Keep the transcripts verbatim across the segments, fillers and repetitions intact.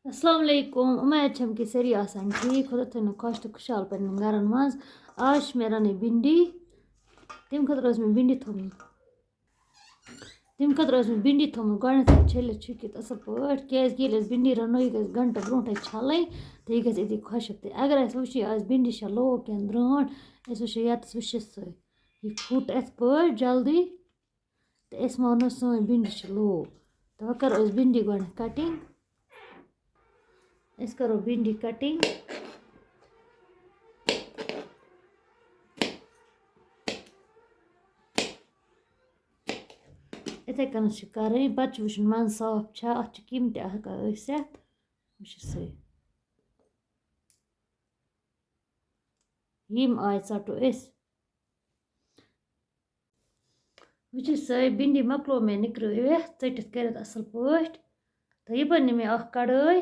السلام علیکم، اُمید چھم کہِ سٲری آسن ٹھیٖک، خۄدا تھٲینو خۄش تہٕ خۄشحال پننٮ۪ن گرن منٛز۔ آز چھِ مےٚ رَنٕنۍ بِنڈی، تَمہِ خٲطرٕ ٲس مےٚ بِنڈی تھٲومٕژ، تَمہِ خٲطرٕ ٲس مےٚ بِنڈی تھٲومٕژ گۄڈٕنٮ۪تھ چھٔلِتھ چھُکِتھ اَصٕل پٲٹھۍ، کیازِ کہِ ییٚلہِ أسۍ بِنڈی رَنو، یہِ گژھِ گھنٹہٕ برونٛٹھٕے چھَلٕنۍ، تہٕ یہِ گژھِ أتی خۄشٕک تہِ۔ اگر اَسہِ وٕچھِ، یہِ آسہِ بِنڈی چھےٚ لو کِنہٕ درٛٲنٛٹھ، أسۍ وٕچھو یَتَس وٕچھِتھ سۭتۍ۔ یہِ پھُٹ یِتھ پٲٹھۍ جلدی، تہٕ أسۍ مانو سٲنۍ بِنڈی چھِ لو۔ تہٕ وۄنۍ کَرو أسۍ بِنڈی گۄڈٕنٮ۪تھ cutting۔ أسۍ کَرو بِنڈی cutting۔ یِتھَے کٔنَتھ چھِ کَرٕنۍ، پَتہٕ چھُ وٕچھُن منٛز صاف چھا، اَتھ چھِ کِم تہِ ہٮ۪کان ٲسِتھ۔ وٕچھِو سا، یِم آیہِ ژَٹو أسۍ۔ وٕچھِو سا، بِنڈی مۄکلو مےٚ نِکرٲوِتھ، ژٔٹِتھ کٔرِتھ اَصٕل پٲٹھۍ۔ تہٕ یہِ بَنہِ مےٚ اَکھ کَڑٲے۔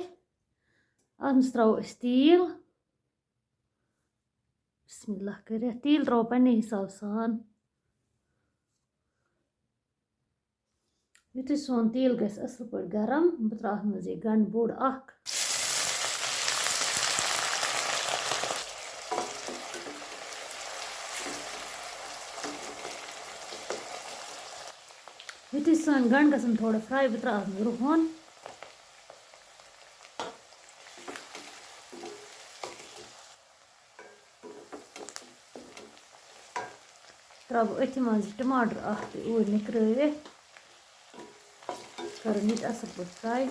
اَتھ منٛز ترٛاوو أسۍ تیٖل۔ بسم اللہ کٔرِتھ تیٖل ترٛاوو پنٛنہِ حِساب سان۔ یُتھُے سون تیٖل گژھِ اَصٕل پٲٹھۍ گرم، بہٕ ترٛاوٕ اَتھ منٛز یہِ گَنٛڈٕ بوٚڑ اَکھ۔ یُتھُے سٲنۍ گَنٛڈٕ گژھن تھوڑا fry، بہٕ ترٛاوٕ اَتھ منٛز رُہَن۔ ترٛاوٕ بہٕ أتھۍ منٛز یہِ ٹماٹر اَکھ تہِ اوٗرۍ نِکرٲوِتھ۔ کَرُن یہِ تہِ اَصٕل پٲٹھۍ fry۔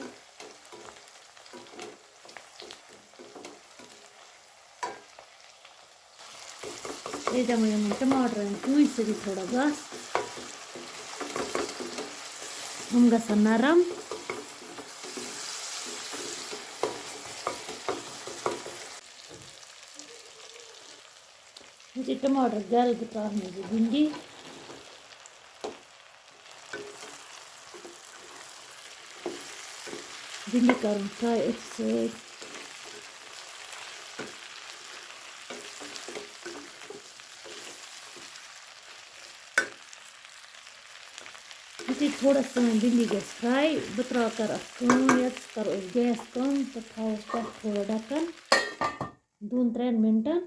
أسۍ دِمو یِمَن ٹماٹرَن کُنہِ سۭتی تھوڑا گَس۔ یِم گژھن نرم۔ یُتھُے ٹماٹر گَلہِ، بہٕ ترٛاوٕ منٛز یہِ بِنڈی۔ بِنڈی کَرُن fry أتھۍ سۭتۍ۔ یُتھُے تھوڑا سٲنۍ بِنڈی گژھِ fry، بہٕ ترٛاوٕ، کَرٕ اَتھ کٲم، یَتَس کَرو أسۍ gas کَم تہٕ تھاوو پٮ۪ٹھ تھوڑا ڈَکَن دۄن ترٛٮ۪ن مِنٹَن۔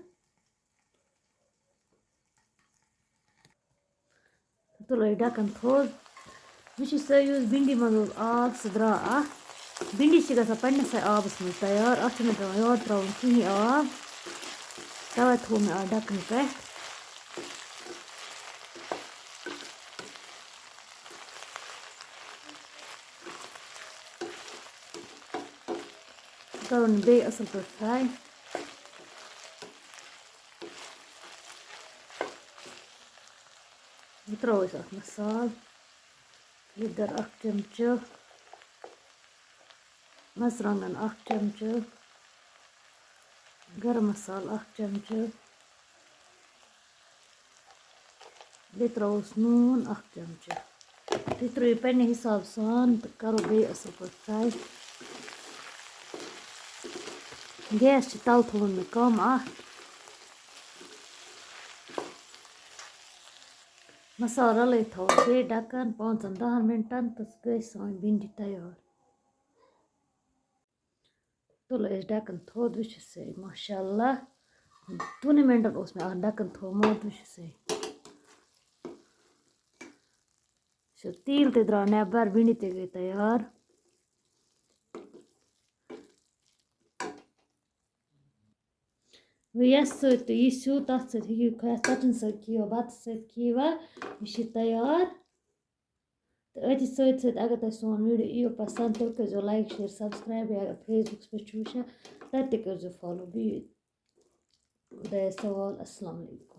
تُلو یہِ ڈَکَن تھوٚد۔ وٕچھِو سا، یُس بِنڈی منٛز اوس آب، سُہ درٛاو اَتھ۔ بِنڈی چھِ گژھان پنٛنِسٕے آبَس منٛز تیار، اَتھ چھُنہٕ پٮ۪وان یورٕ ترٛاوُن کِہیٖنۍ آب۔ تَوَے تھوٚو مےٚ اَتھ ڈَکَن پٮ۪ٹھ۔ کَرُن بیٚیہِ اَصٕل پٲٹھۍ fry۔ وۄنۍ ترٛاوو أسۍ اَتھ مصالہٕ، لیٚدٕر اَکھ چمچہٕ، مَرژٕوانٛگَن اَکھ چمچہٕ، گرم مصالہٕ اَکھ چمچہٕ، بیٚیہِ ترٛاووس نوٗن اَکھ چمچہٕ۔ تُہۍ ترٛٲیِو پنٛنہِ حِساب سان تہٕ کَرو بیٚیہِ اَصٕل پٲٹھۍ fry۔ Gas چھِ تَلہٕ تھوٚومُت مےٚ کَم اَتھ۔ مصالہٕ رَلٲوِتھ تھاوو بیٚیہِ ڈَکَن پانٛژَن دَہَن مِنٹَن تہٕ گٔے سٲنۍ بِنڈی تیار۔ تُلو أسۍ ڈَکَن تھوٚد، وٕچھِو سا، ماشاء اللہ، دۄنٕے مِنٹَن اوس مےٚ اَتھ ڈَکَن تھوٚومُت، وٕچھِو سا۔ سُہ تیٖل تہِ درٛاو نٮ۪بَر، بِنڈی تہِ گٔے تیار۔ وۄنۍ یَس سۭتۍ تُہۍ یہِ سیُن، تَتھ سۭتۍ ہیٚکِو کھٮ۪تھ، ژۄچَن سۭتۍ کھیٚیِو، بَتَس سۭتۍ کھیٚیِو، یہِ چھِ تیار۔ تہٕ أتھۍ سۭتۍ سۭتۍ اگر تۄہہِ سون video یِیو پسنٛد، تیٚلہِ کٔرۍزیو like، share، subscribe، یا اگر Facebookس پٮ۪ٹھ چھِو وٕچھان، تَتہِ تہِ کٔرۍزیو follow۔ بِہِو خۄدایَس حوال۔ السلام علیکم۔